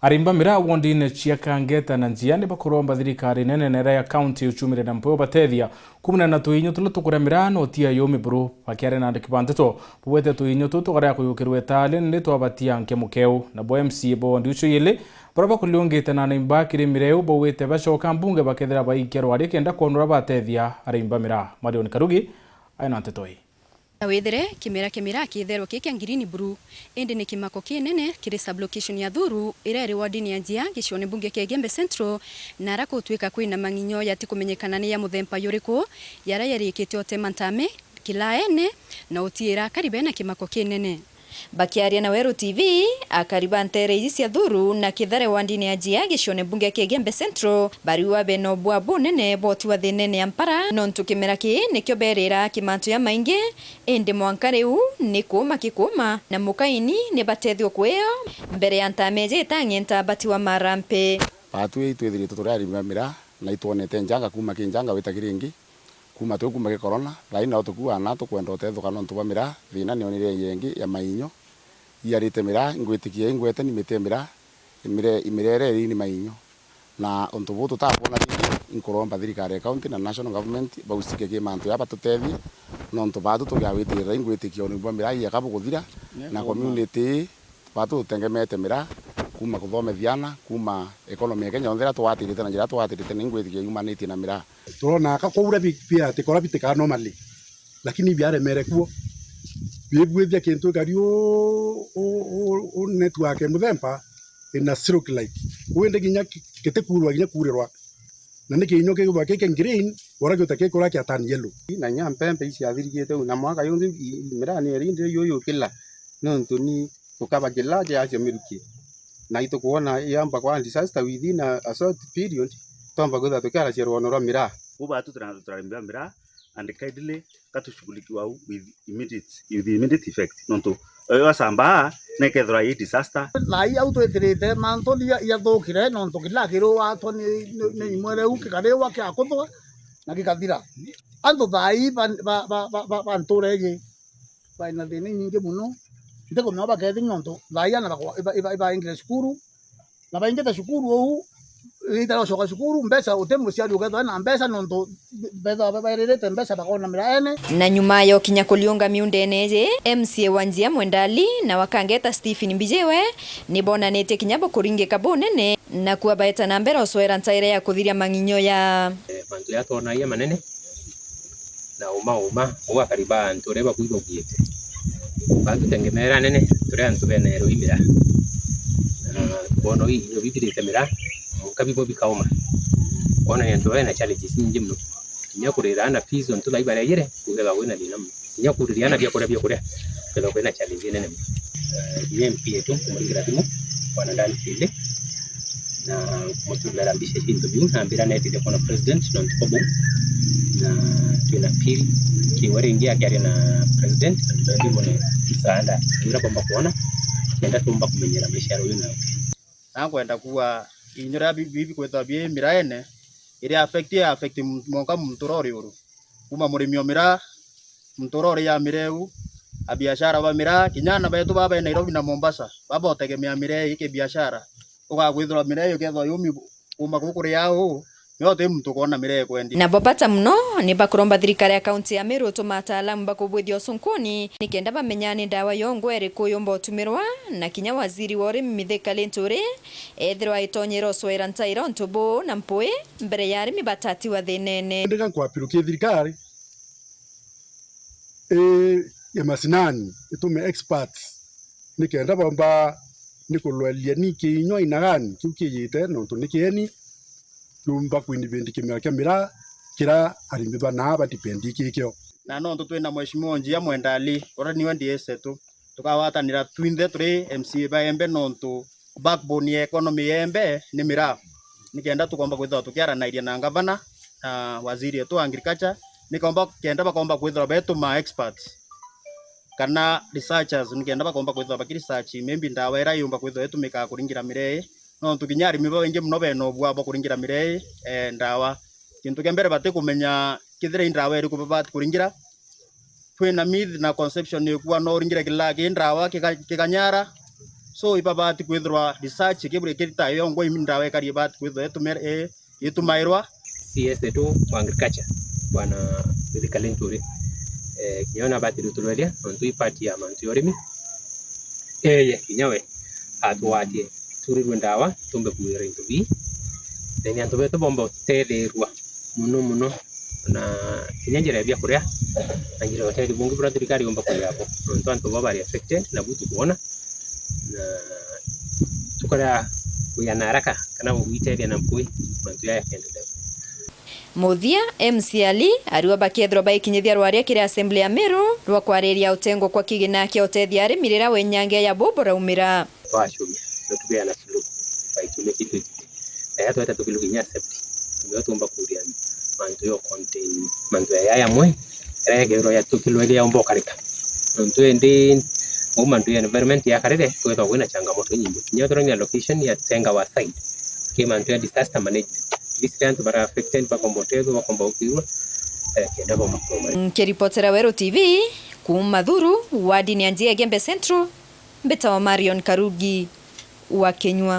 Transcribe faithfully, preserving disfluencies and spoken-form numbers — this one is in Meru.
Arimi ba miraa wondine cia Kangeta na Njia ni bakuromba thirikari nene na iria ya kaunti ichumire na mpweo batethia kumana na tuinyo turia tukuria miraa na utia yumi buru. Bakiaria na andiki ba nteto, bugwete tuinyo tuu tukaria kuyukirwa itaali ni twabatia nkemukeu. Nabo M C A ba wondi ucio yili, baria bakuliungite na anene ba kirimi riu, baugite bacoka mbunge bakethira baikia rwari kenda kwona uria batethia arimi ba miraa. Marion Karugi aina nteto ii. Na withire kimera kia miraa kiitherwa ki kia ngirini buru, indi ni kimako kinene kiri sub-location ya Thuru, iria iri wardini ya Njia, gicione mbunge kia Igembe Central, na ara gutwika kwina mang'inyo yatikumenyekana ni ya muthemba yuriku, yaria yarikite utema ntame kilaene na utiira akari bena kimako kinene. Bakiaria na Weru T V, akari ba nteere iji cia Thuru na Kithare wandini ya Njia gicione mbunge kia Igembe Central bariuga bena ubua bunene bwa utiwa thinene ya mpara, nontu kimera kii nikio berira ki mantu jamaingi, indi mwanka riu ni kuuma kikuuma, na mukaini ni batethua kwio mbere ya ntame iji itang'enta batiwa marampe. Batwi itwithiritwe turi arimi ba miraa, na itwonete njanga kuuma ki njanga wita kiri ingi. Kuuma twi kuuma ki corona, thaai nao tukuuga na tukwenda utethuka nontu bwa miraa, thina ni onire yengi ya mainyo. Iarite miraa, ingwitikia ingwete ni miti ya miraa, imire-, imirere iri ni mainyo. Na untu buu tutakwona ringi, inkuromba thirikari ya county na national government bausike ki mantu jaa batutethie, nontu baatu tugiawitirira ingwitikia uni bwa miraa ieka bukuthira, na community ii Batu tutengemete miraa, kuuma kuthomithiana, kuuma economy ya Kenya yonthe iria twatirite na njira iria twatirite, ni ngwitikia yumanitie na miraa. Turona aka kwaura bi-, bi-, ati kora bitikaga normally, lakini biaremere kuo. Bibuithia kintu ikari u, u, u, u network muthemba ina silk like. Uu indi kinya ki-, gitikuurwa kinya kuurirwa. Na ni kiinyo kigithwa ki kia green, wora giuta kikura kia turn yellow. Na inya mpempe iciathirigite u, na mwaka yungi i-, i-, miraa ni iri ndi yuyukila, nontu ni tukaba kila kiacio miruki. Na itukwona yamba kwa disaster within a, a short period, twamba kwithirwa tukiaracia rwono rwa miraa. Uu batu tuna-, turarimi ba miraa, and kindly, katushughulikiwa u with immediate, with immediate effect. Nontu, eh, yasambaa, nekethirwa i disaster. Thaai au twitirite mantu ja-, jathukire, nontu kila kiruwatwa ni, ni, ni imwe riu kikariwa kiakuthwa na gikathira. Antu thaai ba, ba, ba, ba, ba, ba ntura iji baina thina inyingi mono. Ntikumenya bakethiri nontu thaai ana bakwa-, iba, iba, ibaingire cukuru, na baingite cukuru uu, igita ria gucoka cukuru, mbeca, uti muciari ukethwa ena mbeca nontu bethagwa baeririte mbeca bakona miraene. Na nyuma ya ukinya kuriunga miundene iji, M C A wa Njia Mwendali na wa Kangeta Stephen Mbijiwe ni bonanitie kinya bukuringika bunene, na kuo baeta na mbere ucwera ntaire ya kuthiria mang'inyo ya. Eh, mantu ya twonagia manene, na uma uma, uu akari ba antu uria bakwigua ugiite. Batutengemera anene, turi antu bena eroi miraa. Na bono ii, inyo bithirite miraa, mwanka bimwe bikauma. Kwona ni antu bena challenges nyingi mono. Kinya kurira ana fees, ontu thaai baregere, kugethagwa kwina thina mono. Kinya kuriria ana biakuria, biakuria, kugethagwa kwina challenge nene mono. Eh, kinya M P yetu, kumuringira thimu, Bwana Dan Kinde, na kumutumira mbica cia into biu, na ambira netite kwona president, nontu bwa buu, na twina appeal, kiwa ringi akiaria na president, antu betu bone msaada, uria bomba kwona, kenda tumba kumenyera maisha ya ruyu na. Na nkwenda kuuga, inyo ria bi-, bi-, bikwithwa bi miraene, iri affect, ya affect m-, mwanka muntu uria uri uru. Kuma murimi o miraa, muntu uria uri ya miraa iu, abiashara ba miraa, kinya ana betu baba be Nairobi na Mombasa, baba utegemea miraa ii kibiashara. Ugakwithirwa miraa ii ukethwa yumi kuma gukuria uu, nio uti muntu ukoona miraa ikwendia. Nabo bata mono ni bakuromba thirikari ya kaunti ya Meru utuma ataalamu bakubwithia ucunkuni, nikenda bamenya ni ndawa yongwa iriku yumba utumirwa, na kinya waziri wa urimi Mithika Linturi ethirwa aitonyera ucwera ntaira untu buu na mpui mbere ya arimi batatiwa thinene. Ndika nkwapirukia thirikari ii ya macinani itume experts, nikenda bomba ni kulwelia ni kiinywa aina gani kiu kiijite, nontu ni kieni kiumba kuinvade kimera kia miraa kiria arimi bana badipendi kikio. Na nontu twina Mheshimiwa Njia Mwendali, uria niwe D S etu, tukagwatanira twinthe turi M C A ba Embe, nontu backbone ya economy ya Embe ni miraa. Nikenda tukomba kwithirwa tukiaranairia na ngavana na waziri wetu wa agriculture, nikomba kenda bakomba kwithirwa betuma experts kana researchers, nikenda bakomba kwithirwa baki research maybe ndawa iria yumba kwithirwa itumikaga kuringira miraa ii, nontu kinya arimi babaingi mono bena ubua bwa kuringira miraa ii, eh, ndawa. Kintu kia mbere batikumenya kethira i ndawa iriku babati kuringira, twina myth na conception ikua no uringire kila ki ndawa kika-, kikanyara, So, ibabati kwithirwa research ikibura ikirita yongwa imi ndawa ikari ibati kwithirwa itumir-, i-, itumairwa. C S wetu wa agriculture, Bwana Mithika Linturi. Eh, kinya we nabati ruturweria, nontu i part ya mantu ya urimi. Eye, kinya we, atugwatie, turirwe ndawa, tumbe kuwira into bii. Then antu betu bomba utethirwa mono mono, na kinya njira ya biakuria, na njira ya utethio bungi buria thirikari yomba kuria abo, nontu antu baba bari affected, nabu tukwona, na tukorea kuya na haraka kana gwitethia na mpui, mantu jaya yakendelea. Muthia, M C Ali ariuga bakethirwa baikinyithia rwaria kiri Assembly ya Meru rwa kwariria utengwa kwa kigina kia utethia arimi riria wenyangia ya bo buraumira. Twacumia, na tukiana suluhu, baikiumia kitu giki. Aya tweta tukiluga inya safety. Ndio tumba kuria mantu yo contain, mantu ya yaya mwe, era yagirwa ya tukilwa iria yomba ukarika. Nontu indi, o mantu ya environment ya karere, kwethwa kwina changamoto nyingi. Nyo turania location ya Tenga wa side, ki mantu ya disaster management. At least antu bara affected, bakomba utethwa, bakomba ukirwa, eh, kenda bomba kuruma. Nkiripotera Weru T V, kuuma Thuru, wardini ya Njia Gembe Central, mbitawa Marion Karugi wa Kinyua.